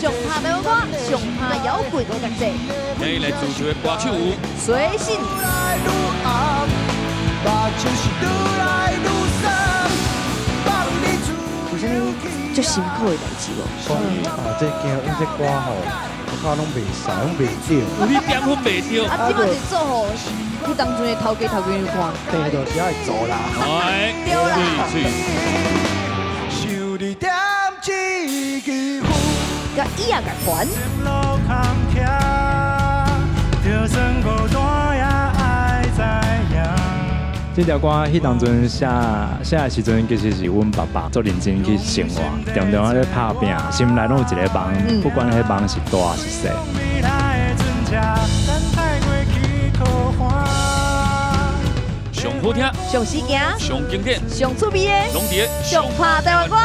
上拍台灣歌，上拍搖滾樂祭。聽伊來自由的歌手有隨信。目睭是愈來愈酸，放你自有啥物足辛苦的代誌無？講啊，這驚因這歌吼，我看攏袂使，攏袂著。有你點粉袂著。啊，這擺是做予彼當陣的頭家頭家有看。地就是愛做啦。哎，對啦。媠媠。想你點一支煙。佮椅仔共傳。就算孤單也愛知影。這條歌彼當陣寫寫的時陣，其實是阮爸爸足認真去生活，常常咧拍拚，心內攏有一个夢，不管彼夢是大是細。未來的船車，等待過去可歡。上好聽，上時行，上經典，上趣味的，攏佇上拍台灣歌。